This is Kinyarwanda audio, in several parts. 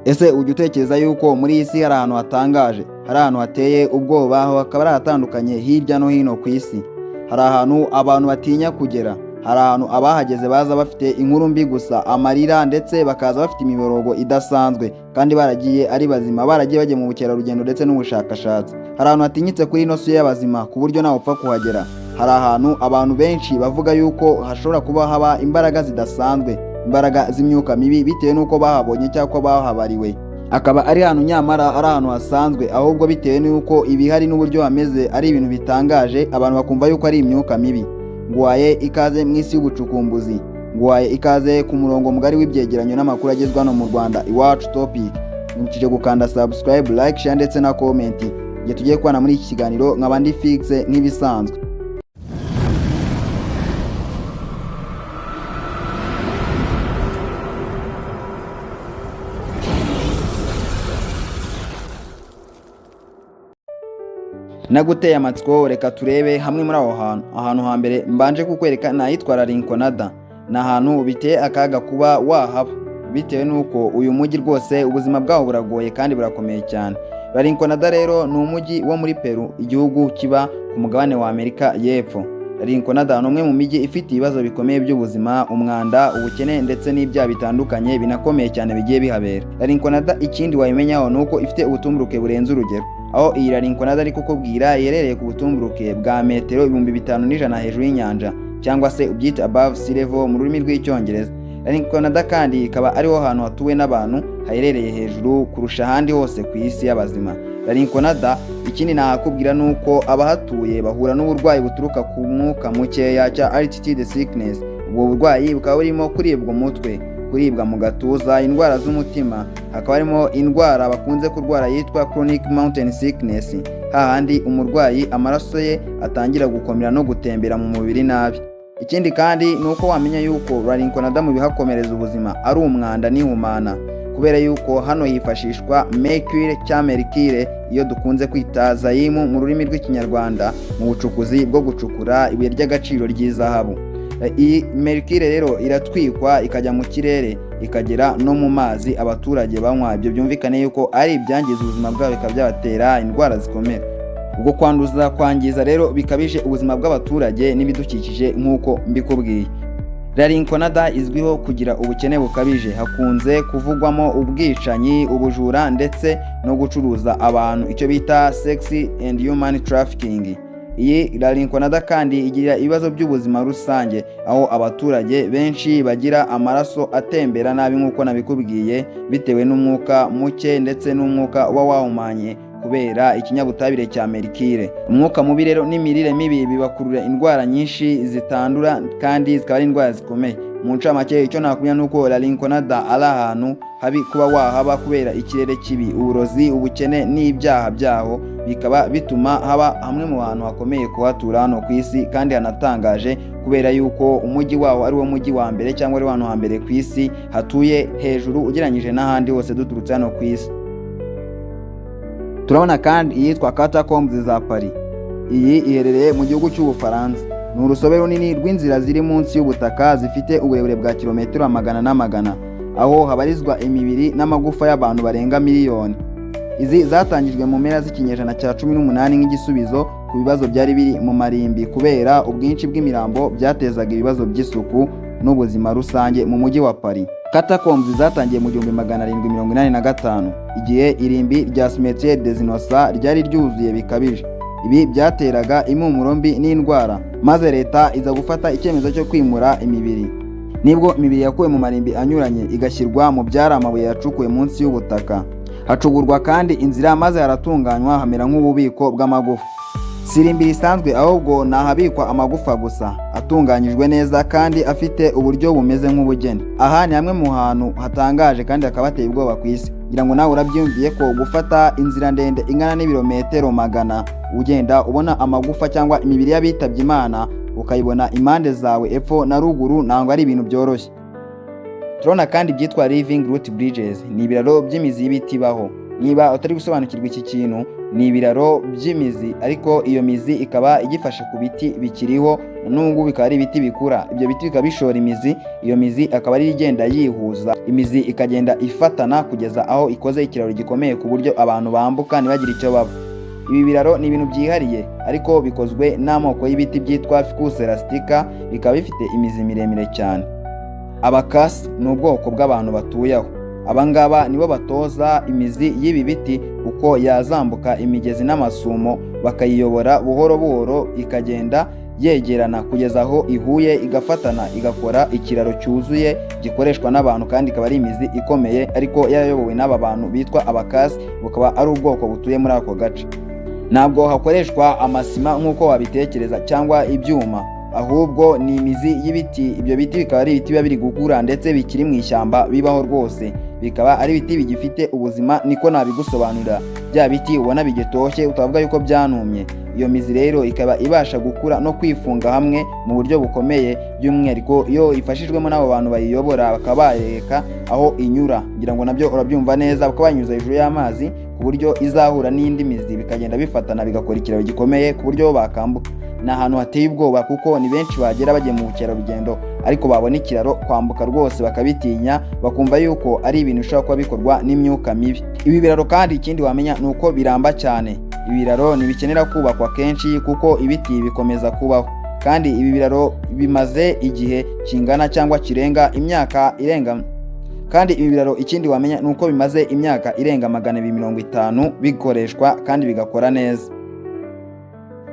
Ese ujya utekereza yuko muri iyi si hari ahantu hatangaje, hari ahantu hateye ubwoba, hakaba ari ahatandukanye hirya no hino ku isi? Hari ahantu abantu batinya kugera, hari ahantu abahageze baza bafite inkuru mbi gusa, amarira, ndetse bakaza bafite imiborogo idasanzwe kandi baragiye ari bazima, baragiye bagiye mu bukerarugendo ndetse n'ubushakashatsi. Hari ahantu hatinyitse kuri ino si y'abazima ku buryo nawe upfa kuhagera. Hari ahantu abantu benshi bavuga yuko hashobora kuba haba imbaraga zidasanzwe, imbaraga z'imyuka mibi, bitewe n'uko bahabonye cyangwa bahabariwe. Akaba ari ahantu nyamara ari ahantu hasanzwe, ahubwo bitewe n'uko ibihari n'uburyo hameze ari ibintu bitangaje, abantu bakumva yuko ari imyuka mibi. Nguhaye ikaze mu isi y'ubucukumbuzi, nguhaye ikaze ku murongo mugari w'ibyegeranyo n'amakuru agezwa hano mu Rwanda, Iwacu Topic. Nibukije gukanda subscribe, like, share ndetse na comment. Igihe tugiye kubana muri iki kiganiro nkaba ndi fixe nk'ibisanzwe. Naguteye amatsiko, reka turebe hamwe muri aho hantu. Ahantu hambere mbanje kukwereka ni ahitwa La Rinconada. Ni ahantu biteye akaga kuba wahaba, bitewe n'uko uyu mujyi rwose ubuzima bwawo buragoye kandi burakomeye cyane. La Rinconada rero ni umujyi wo muri Peru, igihugu kiba ku mugabane wa Amerika y'Epfo. La Rinconada ni umwe mu mijyi ifite ibibazo bikomeye by'ubuzima, umwanda, ubukene ndetse n'ibyaha bitandukanye binakomeye cyane bigiye bihabera. La Rinconada, ikindi wayimenyaho ni uko ifite ubutumburuke burenze urugero, aho iyi La Rinconada ari kukubwira iherereye ku butumburuke bwa metero 5100 hejuru y'inyanja, cyangwa se ubyita above sea level mu rurimi rw'Icyongereza. La Rinconada kandi ikaba ariho hantu hatuwe n'abantu haherereye hejuru kurusha ahandi hose ku isi y'abazima. La Rinconada, ikindi nahakubwira ni uko abahatuye bahura n'uburwayi buturuka ku mwuka mukeya cya altitude sickness. Ubwo burwayi bukaba burimo kuribwa umutwe, kuribwa mu gatuza, indwara z'umutima, hakaba harimo indwara bakunze kurwara yitwa chronic mountain sickness, hahandi umurwayi amaraso ye atangira gukomera no gutembera mu mubiri nabi. Ikindi kandi ni uko wamenya yuko La Rinconada mu bihakomereza ubuzima ari umwanda n'ihumana, kubera yuko hano hifashishwa mercure cya mercure, iyo dukunze kwita zayimu mu rurimi rw'Ikinyarwanda, mu bucukuzi bwo gucukura ibuye ry'agaciro ry'izahabu. Iyi mercure rero iratwikwa ikajya mu kirere, ikagera no mu mazi abaturage banywa. Ibyo byumvikane yuko ari ibyangiza ubuzima bwabo, bikaba byabatera indwara zikomeye. Ubwo kwanduza, kwangiza rero bikabije ubuzima bw'abaturage n'ibidukikije nk'uko mbikubwiye. La Rinconada izwiho kugira ubukene bukabije, hakunze kuvugwamo ubwicanyi, ubujura ndetse no gucuruza abantu, icyo bita sex and human trafficking. Iyi La Rinconada kandi igira ibibazo by'ubuzima rusange, aho abaturage benshi bagira amaraso atembera nabi nk'uko nabikubwiye, bitewe n'umwuka muke ndetse n'umwuka uba wahumanye kubera ikinyabutabire cya mercure. Umwuka mubi rero n'imirire mibi bibakurura indwara nyinshi zitandura kandi zikaba ari indwara zikomeye. Mu ncamake, icyo nakumenya ni uko La Rinconada ari ahantu habi kuba wahaba kubera ikirere kibi, uburozi, ubukene n'ibyaha byaho, bikaba bituma haba hamwe mu hantu hakomeye kuhatura hano ku isi, kandi hanatangaje kubera yuko umujyi waho ari wo mujyi wa mbere, cyangwa ari hantu hambere ku isi hatuye hejuru ugereranyije n'ahandi hose duturutse hano ku isi. Turabona kandi iyitwa Catacombs za Paris. Iyi iherereye mu gihugu cy'Ubufaransa. Ni urusobe runini rw'inzira ziri munsi y'ubutaka zifite uburebure bwa kilometero magana n'amagana, aho habarizwa imibiri n'amagufa y'abantu barenga miliyoni. Izi zatangijwe mu mpera z'ikinyejana cya 18 nk'igisubizo ku bibazo byari biri mu marimbi kubera ubwinshi bw'imirambo byatezaga ibibazo by'isuku n'ubuzima rusange mu mujyi wa Paris. Catacombs zatangiye mu 1785, igihe irimbi rya Cimetière des Innocents ryari ryuzuye bikabije. Ibi byateraga impumuro mbi n'indwara, maze leta iza gufata icyemezo cyo kwimura imibiri. Nibwo imibiri yakuwe mu marimbi anyuranye igashyirwa mu byari amabuye yacukuwe munsi y'ubutaka. Hacugurwa kandi inzira, maze haratunganywa hamera nk'ububiko bw'amagufa. Si irimbi risanzwe, ahubwo ni ahabikwa amagufa gusa, atunganyijwe neza kandi afite uburyo bumeze nk'ubugeni. Aha ni hamwe mu hantu hatangaje kandi hakaba hateye ubwoba ku isi. Ngira ngo nawe urabyiyumviye ko gufata inzira ndende ingana n'ibirometero magana, ugenda ubona amagufa cyangwa imibiri y'abitabye Imana, ukayibona impande zawe epfo na ruguru, ntabwo ari ibintu byoroshye. Turabona kandi ibyitwa living root bridges, ni ibiraro by'imizi y'ibiti ibaho. Niba utari gusobanukirwa iki kintu, Ni ibiraro by'imizi, ariko iyo mizi ikaba igifashe ku biti bikiriho n'ubu, bikaba ari ibiti bikura. Ibyo biti bikaba bishora imizi, iyo mizi akaba ari igenda yihuza, imizi ikagenda ifatana kugeza aho ikoze ikiraro gikomeye ku buryo abantu bambuka ntibagire icyo baba. Ibi biraro ni ibintu byihariye, ariko bikozwe n'amoko y'ibiti byitwa Ficus elastica, bikaba bifite imizi miremire cyane. Abakasi ni ubwoko bw'abantu batuye aho. Abangaba nibo batoza imizi y'ibi biti uko yazambuka imigezi n'amasumo, bakayiyobora buhoro buhoro, ikagenda yegerana kugeza aho ihuye igafatana, igakora ikiraro cyuzuye gikoreshwa n'abantu, kandi ikaba ari imizi ikomeye ariko yarayobowe n'aba bantu bitwa Abakasi, bukaba ari ubwoko butuye muri ako gace. Ntabwo hakoreshwa amasima nk'uko wabitekereza cyangwa ibyuma, ahubwo ni imizi y'ibiti. Ibyo biti bikaba ari ibiti biba biri gukura ndetse bikiri mu ishyamba bibaho rwose, bikaba ari ibiti bigifite ubuzima, niko nabigusobanurira. Bya biti ubona bigitoshye, utavuga yuko byanumye. Iyo mizi rero ikaba ibasha gukura no kwifunga hamwe mu buryo bukomeye, by'umwihariko iyo ifashijwemo n'abo bantu bayiyobora, bakaba bareka aho inyura. Ngira ngo nabyo urabyumva neza, bakaba banyuza hejuru y'amazi ku buryo izahura n'indi mizi, bikagenda bifatana bigakora ikiraro gikomeye ku buryo bakambuka. Ni ahantu hateye ubwoba, kuko ni benshi bagera bagiye mu bukerarugendo, ariko babona ikiraro kwambuka rwose bakabitinya, bakumva yuko ari ibintu bishobora kuba bikorwa n'imyuka mibi. Ibi biraro kandi, ikindi wamenya ni uko biramba cyane. Ibi biraro ntibikenera kubakwa kenshi kuko ibiti bikomeza kubaho, kandi ibi biraro bimaze igihe kingana cyangwa kirenga imyaka irenga. Kandi ibi biraro, ikindi wamenya ni uko bimaze imyaka irenga 250 bikoreshwa kandi bigakora neza.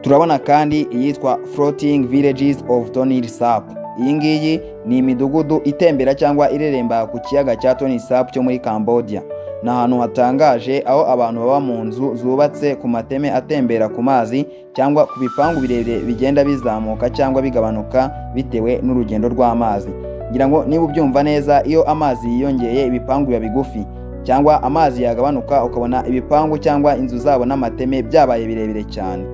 Turabona kandi iyitwa Floating Villages of Tonle Sap. Iyi ngiyi ni imidugudu itembera cyangwa ireremba ku kiyaga cya Tonle Sap cyo muri Cambodia. Ni ahantu hatangaje aho abantu baba mu nzu zubatse ku mateme atembera ku mazi cyangwa ku bipangu birebire bigenda bizamuka cyangwa bigabanuka bitewe n'urugendo rw'amazi. Ngira ngo niba ubyumva neza, iyo amazi yiyongeye ibipangu biba bigufi, cyangwa amazi yagabanuka ukabona ibipangu cyangwa inzu zabo n'amateme byabaye birebire cyane.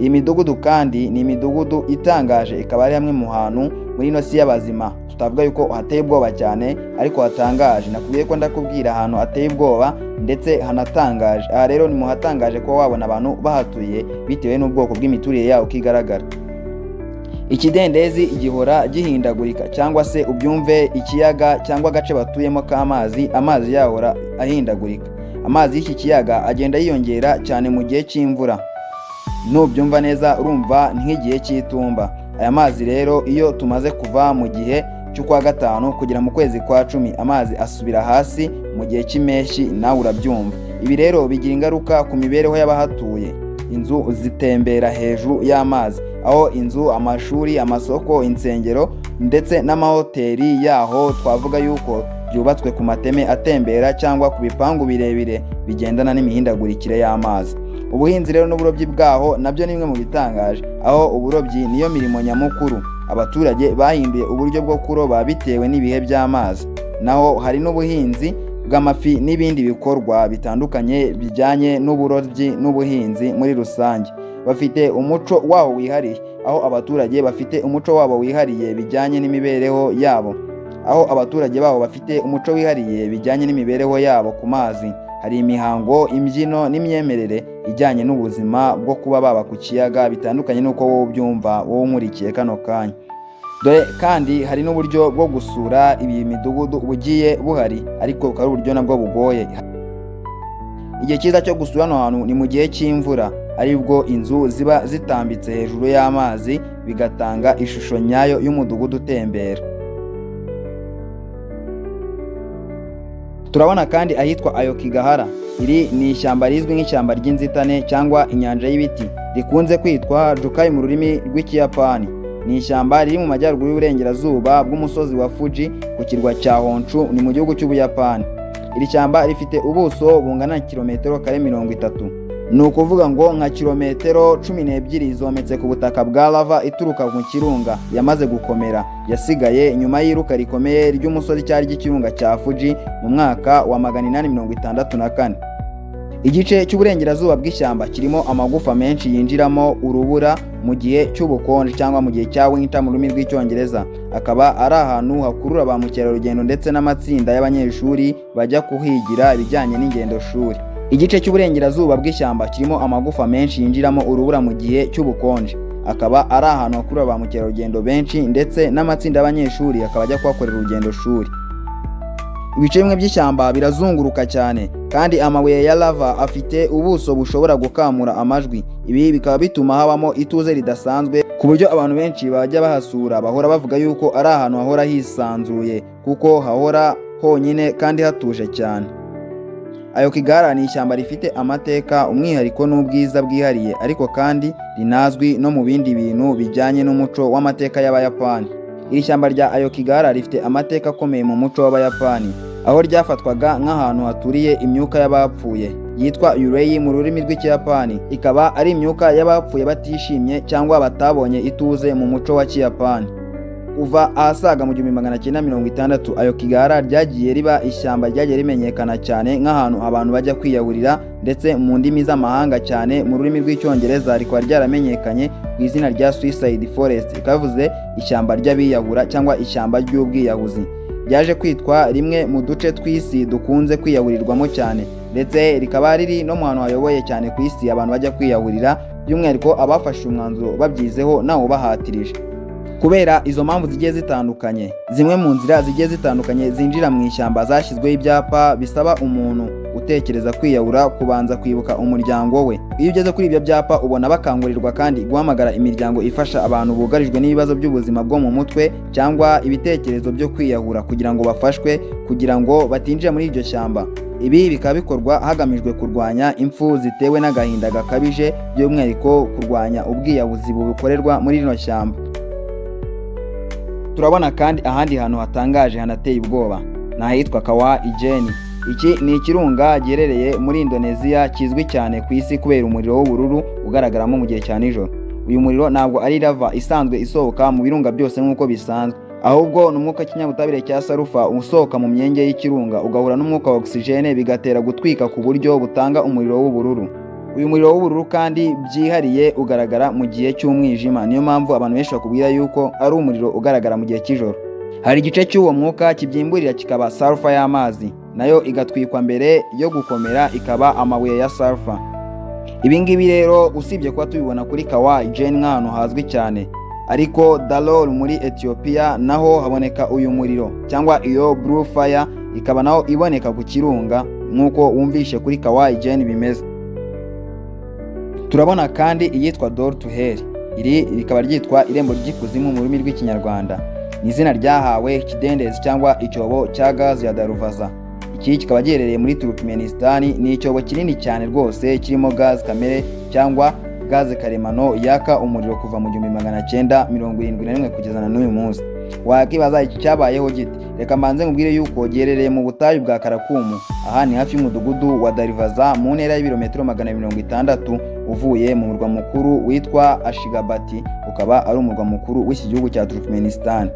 Iyi midugudu kandi ni imidugudu itangaje, ikaba ari hamwe mu hantu muri ino si y'abazima tutavuga yuko hateye ubwoba cyane, ariko hatangaje. Nakubwiye ko ndakubwira ahantu hateye ubwoba ndetse hanatangaje. Aha rero ni mu hatangaje kuba wabona abantu bahatuye bitewe n'ubwoko bw'imiturire yawo uko igaragara. Ikidendezi gihora gihindagurika, cyangwa se ubyumve ikiyaga cyangwa agace batuyemo k'amazi, amazi yahora ahindagurika. Amazi y'iki kiyaga agenda yiyongera cyane mu gihe cy'imvura. Nubyumva neza, urumva ni nk'igihe cy'itumba. Aya mazi rero, iyo tumaze kuva mu gihe cy'ukwa gatanu kugera mu kwezi kwa 10, amazi asubira hasi mu gihe cy'impeshyi, nawe urabyumva. Ibi rero bigira ingaruka ku mibereho y'abahatuye. Inzu zitembera hejuru y'amazi, aho inzu, amashuri, amasoko, insengero ndetse n'amahoteli yaho twavuga yuko byubatswe ku mateme atembera cyangwa ku bipangu birebire bigendana n'imihindagurikire y'amazi. Ubuhinzi rero n'uburobyi bwaho nabyo ni bimwe mu bitangaje, aho uburobyi niyo mirimo nyamukuru. Abaturage bahinduye uburyo bwo kuroba bitewe n'ibihe by'amazi. Naho hari n'ubuhinzi bw'amafi n'ibindi bikorwa bitandukanye bijyanye n'uburobyi n'ubuhinzi muri rusange. Bafite umuco wabo wihariye, aho abaturage bafite umuco wabo wihariye bijyanye n'imibereho yabo, aho abaturage babo bafite umuco wihariye bijyanye n'imibereho yabo ku mazi. Hari imihango, imbyino n'imyemerere ijyanye n'ubuzima bwo kuba baba ku kiyaga, bitandukanye n'uko wowe ubyumva, wowe unkurikiye kano kanya. Dore kandi hari n'uburyo bwo gusura iyi midugudu bugiye buhari, ariko bukaba ari uburyo nabwo bugoye. Igihe cyiza cyo gusura hano hantu ni mu gihe cy'imvura, aribwo inzu ziba zitambitse hejuru y'amazi, bigatanga ishusho nyayo y'umudugudu utembera. Turabona kandi ahitwa Aokigahara. Iri ni ishyamba rizwi nk'ishyamba ry'inzitane cyangwa inyanja y'ibiti, rikunze kwitwa Jukai mu rurimi rw'Ikiyapani. Ni ishyamba riri mu majyaruguru y'uburengerazuba bw'umusozi wa Fuji ku kirwa cya Honshu, ni mu gihugu cy'Ubuyapani. Iri shyamba rifite ubuso bungana na kilometero kare 30. Ni ukuvuga ngo nka kilometero 12 zometse ku butaka bwa lava ituruka mu kirunga yamaze gukomera, yasigaye nyuma y'iruka rikomeye ry'umusozi cyari ry'ikirunga cya Fuji mu mwaka wa 864. Igice cy'uburengerazuba bw'ishyamba kirimo amagufa menshi yinjiramo urubura mu gihe cy'ubukonje cyangwa mu gihe cya winter mu rurimi rw'Icyongereza. Akaba ari ahantu hakurura ba mukerarugendo ndetse n'amatsinda y'abanyeshuri bajya kuhigira ibijyanye n'ingendo shuri. Igice cy'uburengerazuba bw'ishyamba kirimo amagufa menshi yinjiramo urubura mu gihe cy'ubukonje, akaba ari ahantu hakurura ba mukerarugendo benshi, ndetse n'amatsinda y'abanyeshuri akaba ajya kuhakorera urugendo shuri. Ibice bimwe by'ishyamba birazunguruka cyane, kandi amabuye ya lava afite ubuso bushobora gukamura amajwi. Ibi bikaba bituma habamo ituze ridasanzwe, ku buryo abantu benshi bajya bahasura bahora bavuga yuko ari ahantu hahora hisanzuye, kuko hahora honyine kandi hatuje cyane. Aokigahara ni ishyamba rifite amateka, umwihariko n'ubwiza bwihariye, ariko kandi rinazwi no mu bindi bintu bijyanye n'umuco w'amateka y'Abayapani. Iri shyamba rya Aokigahara rifite amateka akomeye mu muco w'Abayapani, aho ryafatwaga nk'ahantu haturiye imyuka y'abapfuye yitwa yurei mu rurimi rw'Ikiyapani, ikaba ari imyuka y'abapfuye batishimye cyangwa batabonye ituze mu muco wa Kiyapani. Kuva ahasaga mu 1960, Aokigahara ryagiye riba ishyamba ryagiye rimenyekana cyane nk'ahantu abantu bajya kwiyahurira, ndetse mu ndimi z'amahanga, cyane mu rurimi rw'Icyongereza, rikaba ryaramenyekanye ku izina rya Suicide Forest, rikaba bivuze ishyamba ry'abiyahura cyangwa ishyamba ry'ubwiyahuzi. Ryaje kwitwa rimwe mu duce tw'isi dukunze kwiyahurirwamo cyane, ndetse rikaba riri no mu hantu hayoboye cyane ku isi abantu bajya kwiyahurira, by'umwihariko abafashe umwanzuro babyizeho ntawe ubahatirije. Kubera izo mpamvu zigiye zitandukanye, zimwe mu nzira zigiye zitandukanye zinjira mu ishyamba zashyizweho ibyapa bisaba umuntu utekereza kwiyahura kubanza kwibuka umuryango we. Iyo ugeze kuri ibyo byapa, ubona bakangurirwa kandi guhamagara imiryango ifasha abantu bugarijwe n'ibibazo by'ubuzima bwo mu mutwe cyangwa ibitekerezo byo kwiyahura, kugira ngo bafashwe, kugira ngo batinjira muri iryo shyamba. Ibi bikaba bikorwa hagamijwe kurwanya impfu zitewe n'agahinda gakabije, by'umwihariko kurwanya ubwiyahuzi bukorerwa muri rino shyamba. Turabona kandi ahandi hantu hatangaje hanateye ubwoba, ni ahitwa Kawah Ijen. Iki ni ikirunga giherereye muri Indoneziya, kizwi cyane ku isi kubera umuriro w'ubururu ugaragaramo mu gihe cya nijoro. Uyu muriro ntabwo ari lava isanzwe isohoka mu birunga byose nk'uko bisanzwe, ahubwo ni umwuka w'ikinyabutabire cya sarufa usohoka mu myenge y'ikirunga ugahura n'umwuka wa ogisijene, bigatera gutwika ku buryo butanga umuriro w'ubururu. Uyu muriro w'ubururu kandi byihariye ugaragara mu gihe cy'umwijima, niyo mpamvu abantu benshi bakubwira yuko ari umuriro ugaragara mu gihe cy'ijoro. Hari igice cy'uwo mwuka kibyimburira kikaba sarufa y'amazi, nayo igatwikwa mbere yo gukomera ikaba amabuye ya sarufa. Ibi ngibi rero, usibye kuba tubibona kuri Kawah Ijen nk'ahantu hazwi cyane, ariko Dallol muri Ethiopia naho haboneka uyu muriro cyangwa iyo blue fire, ikaba naho iboneka ku kirunga nk'uko wumvishe kuri Kawah Ijen bimeze. Turabona kandi iyitwa Door to Hell. Iri rikaba ryitwa irembo ry'ikuzimu mu rurimi rw'Ikinyarwanda. Ni izina ryahawe ikidendezi cyangwa icyobo cya gazi ya Darvaza. Iki kikaba giherereye muri Turkmenistan. Ni icyobo kinini cyane rwose kirimo gazi kamere cyangwa gaze karemano yaka umuriro kuva mu 1971 kugeza na n'uyu munsi. Wakibaza iki cyabayeho gite? Reka mbanze nkubwire yuko giherereye mu butayu bwa Karakumu. Aha ni hafi y'umudugudu wa Darvaza, mu ntera y'ibirometero 260 uvuye mu murwa mukuru witwa Ashigabati, ukaba ari umurwa mukuru w'iki gihugu cya Turkmenistan.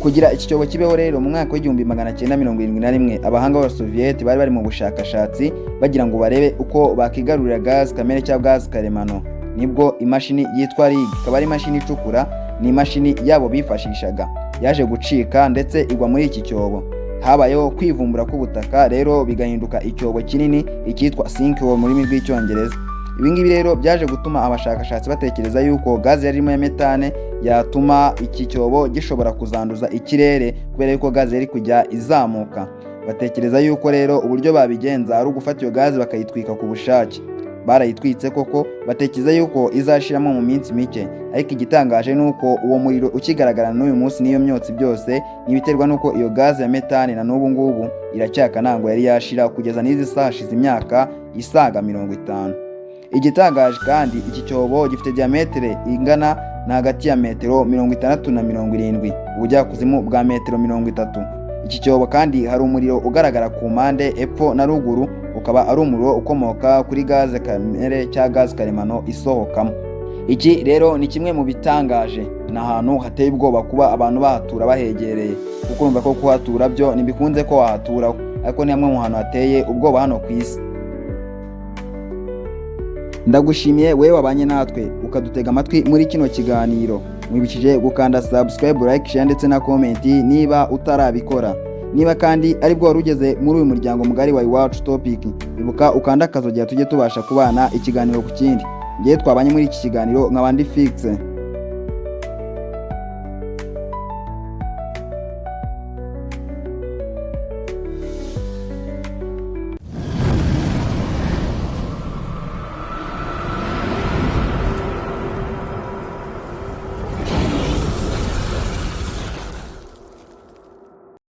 Kugira iki cyobo kibeho rero, mu mwaka w'1971 abahanga b'Abasoviyeti bari bari mu bushakashatsi bagira ngo barebe uko bakigarurira gazi kamere cyangwa gazi karemano. Nibwo imashini yitwa rig, ikaba ari imashini icukura, ni imashini yabo bifashishaga, yaje gucika ndetse igwa muri iki cyobo. Habayeho kwivumbura k'ubutaka rero, bigahinduka icyobo kinini, icyitwa sinkhole mu rurimi rw'Icyongereza. Ibi ngibi rero byaje gutuma abashakashatsi batekereza yuko gazi yarimo ya metane yatuma iki cyobo gishobora kuzanduza ikirere, kubera yuko gazi yari kujya izamuka. Batekereza yuko rero uburyo babigenza ari ugufata iyo gazi bakayitwika ku bushake. Barayitwitse koko, batekereza yuko izashiramo mu minsi mike, ariko igitangaje ni uko uwo muriro ukigaragara n'uyu munsi n'iyo myotsi, byose n'ibiterwa n'uko iyo gazi ya metane na n'ubu ngubu iracyaka, ntabwo yari yashira kugeza n'izi saha, hashize imyaka isaga 50. Igitangaje kandi, iki cyobo gifite diametere ingana na hagati ya metero 60 na 70, ubujyakuzimu bwa metero 30. Iki cyobo kandi hari umuriro ugaragara ku mpande epfo na ruguru, ukaba ari umuriro ukomoka kuri gaze kamere cyangwa gaze karemano isohokamo. Iki rero ni kimwe mu bitangaje, ni ahantu hateye ubwoba kuba abantu bahatura bahegereye, kuko urumva ko kuhatura byo ntibikunze ko wahaturaho, ariko ni hamwe mu hantu hateye ubwoba hano ku isi. Ndagushimiye wowe wabanye natwe ukadutega amatwi muri kino kiganiro. Mwibukije gukanda subscribe, like, share ndetse na comment niba utarabikora. Niba kandi aribwo wari ugeze muri uyu muryango mugari wa Iwacu Topic, ibuka ukanda akazogera tujye tubasha kubana ikiganiro ku kindi. Ngewe twabanye muri iki kiganiro nkaba ndi Fixe.